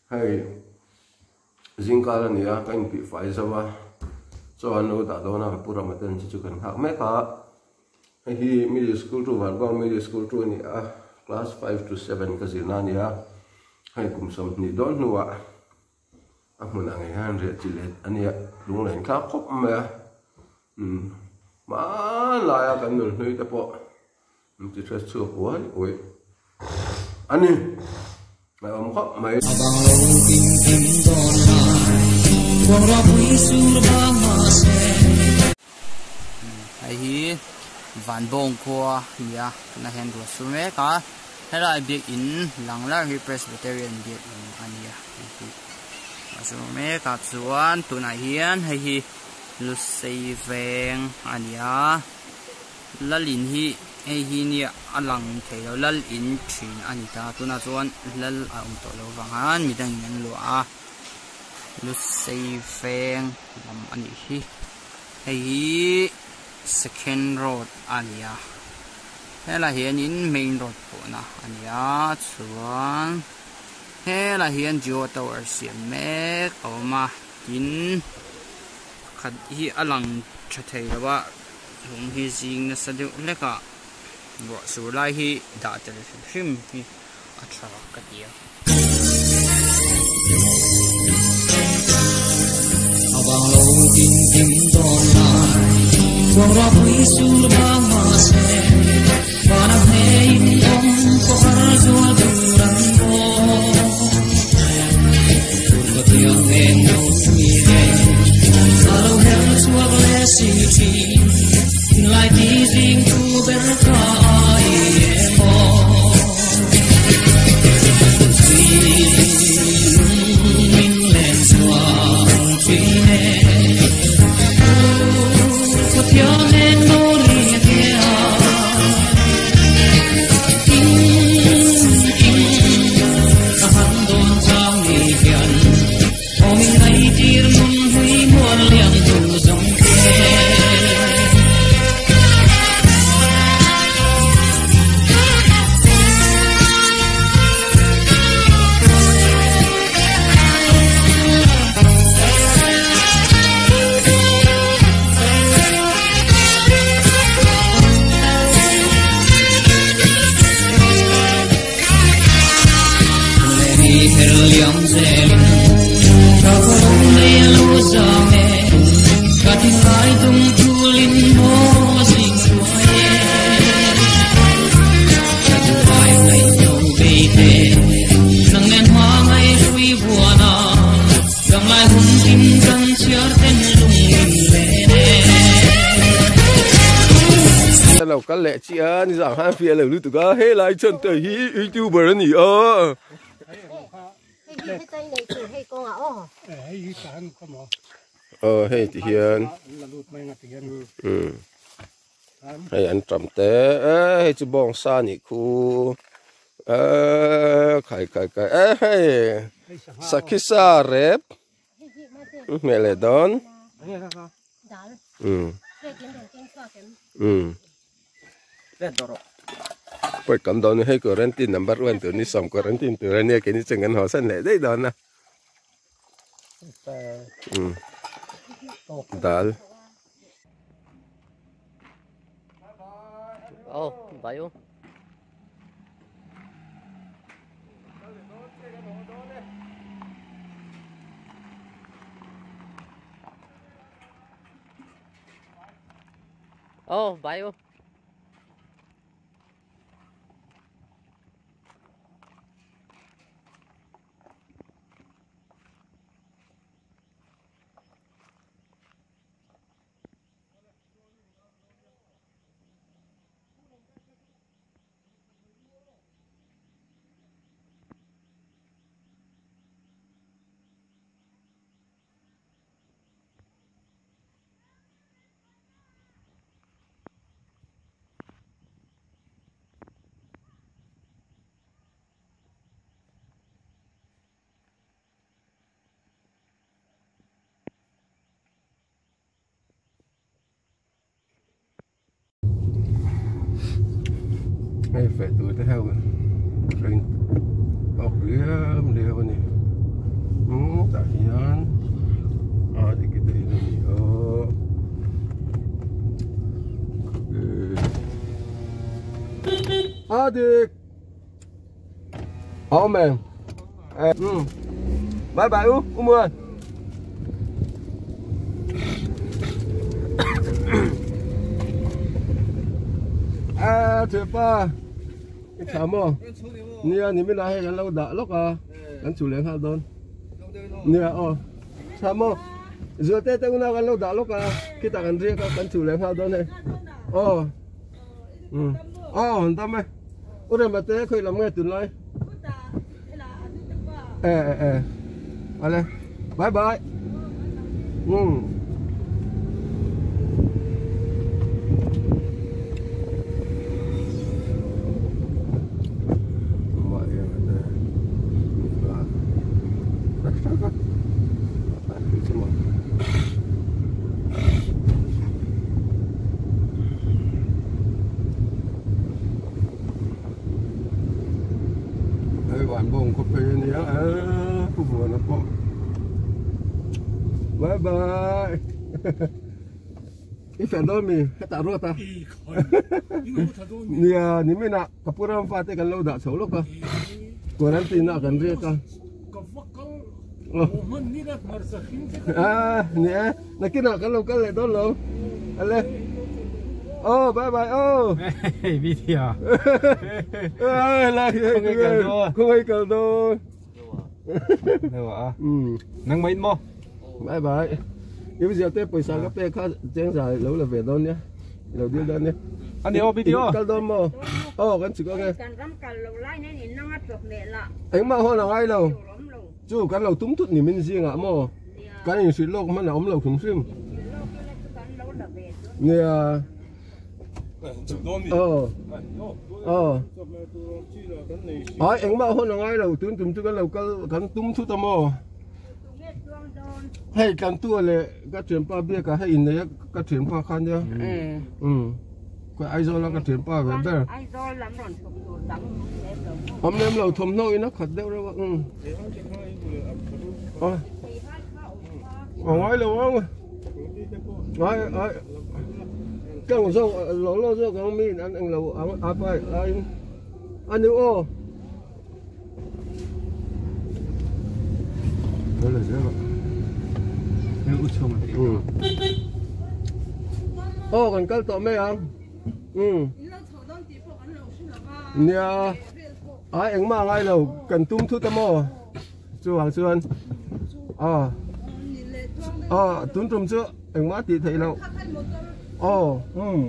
Hei zingkar a ni a, ka inpih fai zo a, chaw an lo dah dawn a, ka pu Rama ten chu chu kan nghak mek a. Hei hi middle school to Vanbawng middle school to a ni a, class 5 to 7 ka zirna a ni a. Hei kum 20 dawn hnuah a hmunah ngei hian riah chi let a nia, lunglen thlak khawp mai a. Hmanlaia kan nun hlui te pawh min ti hre chhuak uai uai a ni. A awm khawp mai. A bang lo kim kim dawn lai, khuang ropui sur bang mahse. Hei hi Vanbawng khua a ni a, tunah hian ruah sur mek a, helai biakin lang lar hi Presbyterian biakin a ni a, hei hi ruah sur mek a chuan tunah hian hei hi Lusei veng a ni a, Lalin hi hei hi nia a lang thei lo, Lalin thin a ni ta, tunah chuan Lal a awm tawh lo vang a, midangin an luah a, Lusei veng lam a nih hi, hei hi Second road a ni a, helaiah hianin main road pawhna a ni a, chuan helaiah hian Jio tower siam mek a awm a. Tin, pakhat hi a lang tha thei lo a, lung hi zing nasa deuh hlek a, ruah sur lai hi dah tel hrim hrim hi a tha ka ti a. A vang lo kim kim dawn lai, khuang ropui sur vang mahse, vana hne in awm khawhar zual tur an bawk. Lo kal leh chi a ni zang han fiah lo lutuk a helai chuan te hi youtuber a ni a. Aw hei ti hian hei an tam te hei chu bawng sa nih khu khai khai khai e hei sakhi sa rep hmeh leh dawn um pawi kam dawn hei quarantine number 1 tur ni sawm quarantine tur ania keini chuan kan haw san leh daih dawn a um dal oh bye u oh bye u Hei feh tur te ho ring tawk liam liam a ni. Hetah hian a diki te in a ni a a dik awm em um bye bye u u muan a thianpa i tha maw nia nimin ah hei kan lo dah lawk a kan chu leh nghal dawn nia aw tha maw zualte te unau kan lo dah lawk a khitah kan riak a kan chu leh nghal dawn hei aw um aw an tam e u rema te khawi lam nge tunlai e e e ale bye bye um Hei van bawng khaw phei a nia eee pu Vuana pawh bye bye i fel dawn mi hetah ruat a nia nimin ah ka pu ram fate kan lo dah chho lawk a quarantine ah kan riak a ni e nakinah kan lo kal leh dawn lo ale oh bye bye oh video khawngaih kal dawn nang mai maw bye bye i zia te pawisa ka pek kha cheng zai lo la ve dawn nia lo dil dawn nia ani aw video kal dawn maw aw kan chhuk ange kan ram kal lo lai nen in nanga chawp meh la engmah hawn a ngai lo chu kan lo tum thut ni min zingah maw kan inhrilh lawk hman a awm lo hrim hrim nia aw aw ai engmah hawn a ngai lo tun tum chu kan lo kal kan tum thut a maw Hei tlantu leh ka thianpa biak ah hei innei a ka thianpa kha nia umm ka Aizawl a ka thianpa ve ber Aizawl lam rawn chhuk tur dang lem lo awm lem lo thawmhnaw in a khat deuh reuh a umm a ngai lo ang ai ai tlang zawk lo lo zawk ang mi in an englo ang a pai aiin a ni aw. Aw kan kal tawh mai ang umm nia ai engmah a ngai lo kan tum thut a maw chuvang chuan aw aw tun tum chu engmah tih theih loh aw umm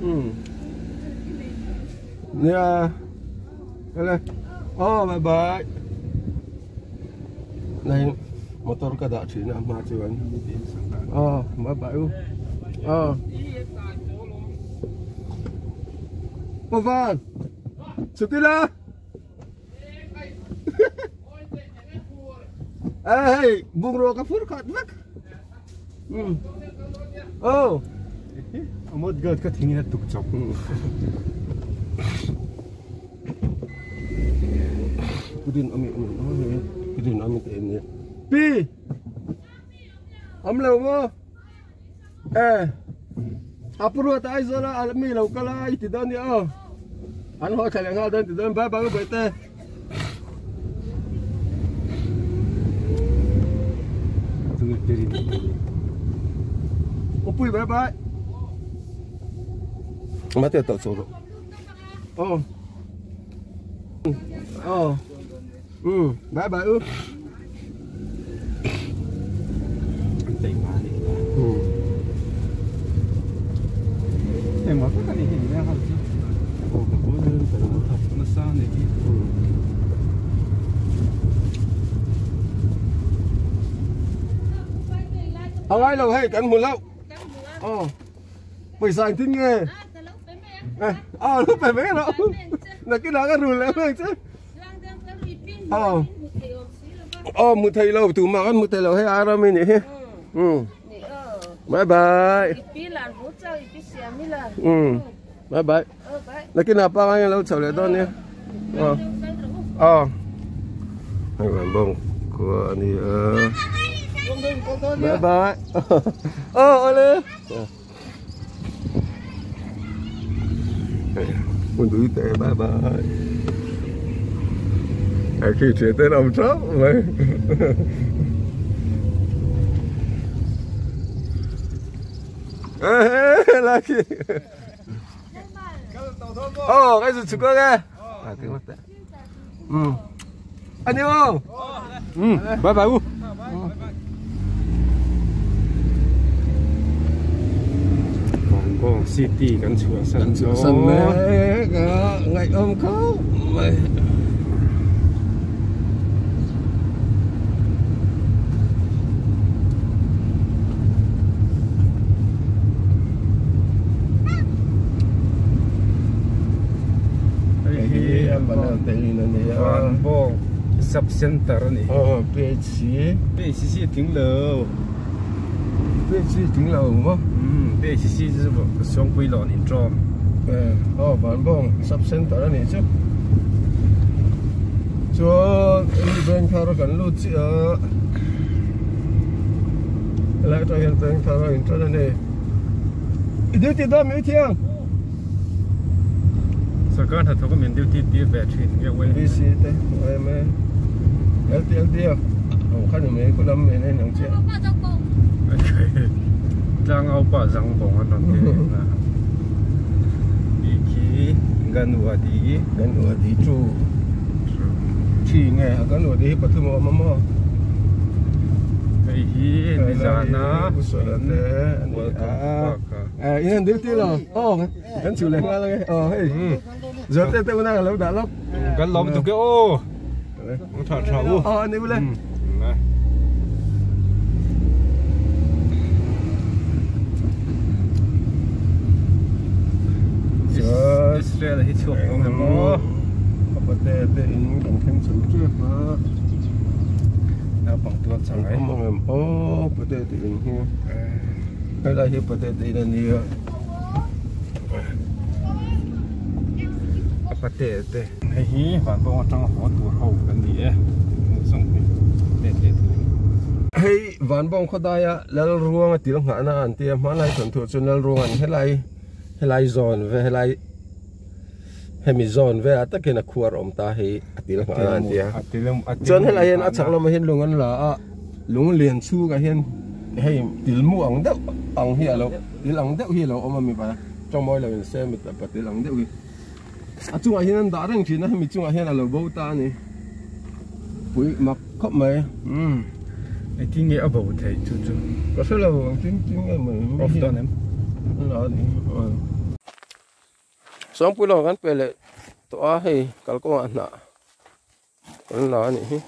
umm nia. Hello. Oh, bye bye. Này, motor ka dah thin a hma chuan. Oh, bye bye u. Oh. Pavan. Chukila. Ê, hey, bung ro ka phur khat vek. Mm. Oh. Amod god ka thingin a tuk chawp. Kudin ami ami kudin ami te ni. Pi. Am lo mo. Eh. Apuru ta ai zola al mi lo kala i ti don ni o. An ho thale nga don ti don bye bye bye te. Upui bye bye. Mate to choro. Oh. Oh. Bye bye u. Engmah vek a ni hi ni ho chu. Thawk nasa a ni hi. A ngai lo hei kan hmu hlauh. Aw. Pawisa engtin nge? Aw lo pe mai rawh. Nakinah ka rul leh mai che. Aw. Aw hmu thei lo tumah kan hmu thei lo hei a ram i nih hi. Umm. Bye bye. Umm. Bye bye. Nakinah pa ngai lo chho leh dawn nia. Aw. Aw. Hei van bawng. khua a ni a bye bye aw awle hmun tui teh bye bye hei khi thian te an awm thap mai. Lucky. Ờ, cái gì chụp cái. À, tiếng mất đấy. Ừ. Anh yêu không? Ừ, bye bye u. Bangkok City kan chhuah san Kan chhuah san mek a, ngaihawm khawp mai. Hei hi Vanbawng Sub Center a ni. Aw PHC. PHC a tling lo. PHC a tling lo maw? Umm PHC chu Suangpui lawn intawm. Aw Vanbawng Sub Center a nih chu. Chuan hei bank thar a kan lut chiah a. Helai atang hian bank thar a intan a ni. I duty dawn mi thiang. Sarkar hnathawk a min duty tir ve thin nge uai. VC te yma LTLD a awm kha ni mai khu lam mai nei nang chiah. Tlang au pah zang bawng an rawn ti reng a. Tih khi Ganwadi. Ganwadi chu thi nge a Ganwadi hi pathum a awm a maw. Hei hi nizana World Cup park a. In an duty lo aw kan chhuh leh nghal ange aw hei zawhte te unau a lo dah lawk. Kan lawm tuk e aw. Tha tha u. Aw ani ule. Israel hi chhuak awm em aw. Apate te in kan thleng chho tep a. Naupang tual chang ai. Awm ang em aw pate te in hi. Helai hi pate te in a nia. Apate te. Hei hi vanbawng atanga haw tur ho kan ni e zawng hi let leh tur. Hei vanbawng khawdaia Lalruanga til nghahna an tia hmanlai thawnthu chuan Lalruanga'n helai helai zawn ve helai hemi zawn velah takin a khuar awm ta hei a til nghahna an tia. Chuan helai hian a chhak lamah hian lung an la a lung lian chhungah hian hei til mu ang deuh ang hi alo til ang deuh hi alo awm a mipa tawngmawi lo in se mipa til ang deuh hi. A chungah hian an dah reng thin a, hemi chungah hian a lo bo ta a ni. Pui mak khawp mai. Umm. Engtin nge a bo theih chu chu? Ka hre lo, engtin tin nge mai. Off dawn em? La a ni. Sawngpui lawng kan pe leh tawh a, hei kalkawngah hnah kan la a nih hi.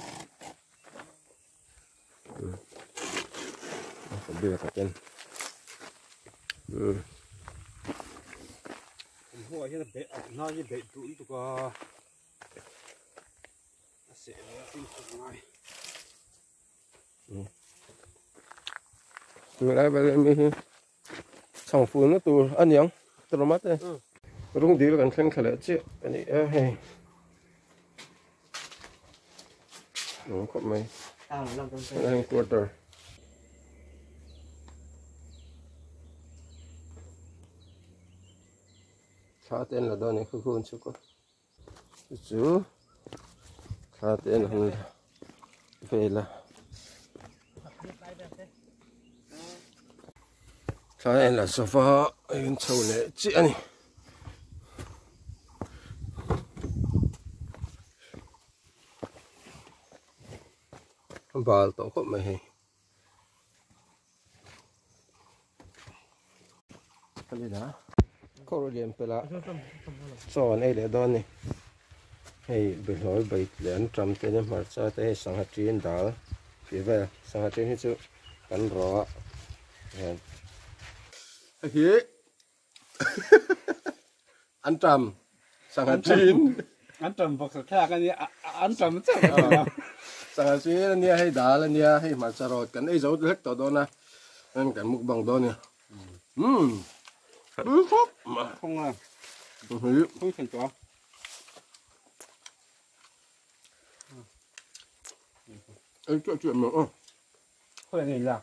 Chhangful na tur a niang tomato rawng dil kan thleng thla leh chiah a ni e hei. Nuam khawp mai heng quarter thla te an la dawn a ni khu khu an chhuk a chu chu thla te an han la vel a thla an la zova a in chho leh chiah a ni. Bal tawh khawp mai hei kawr lian pelh ah chaw an ei leh dawn a ni hei behlawi bai leh an tam te nia hmarcha te hei sangha ṭin dal tih vel sangha ṭin hi chu kan rawh a hian hei hi. An tam sangha chin. An tam bawk sa thlak a nia an tam chauh a nia. Sangha chin a nia hei dal a nia hei hmarcha rawt kan ei zo hlek tawh dawn a chuan kan mukbang dawn a nia. Umm khawp mai. Khawng a. Khawng thlen tawh a. Ei chiah chiah mai aw. Khawi nge i lak?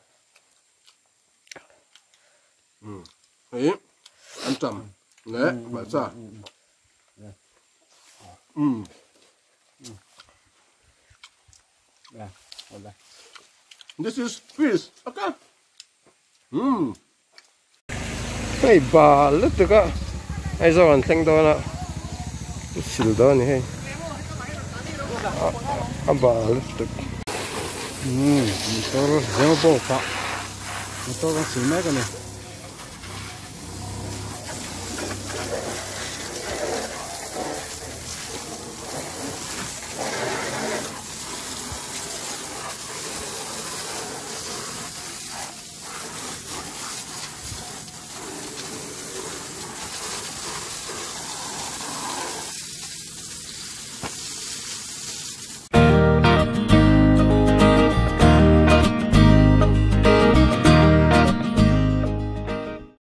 Umm hei an tam leh hmarcha. Umm. This is fish, okay? Umm. Hei bal lutuk a Aizawl an thleng dawn a sil dawn a ni hei a bal lutuk. Umm motor zema bawk ah motor kan sil mek a ni.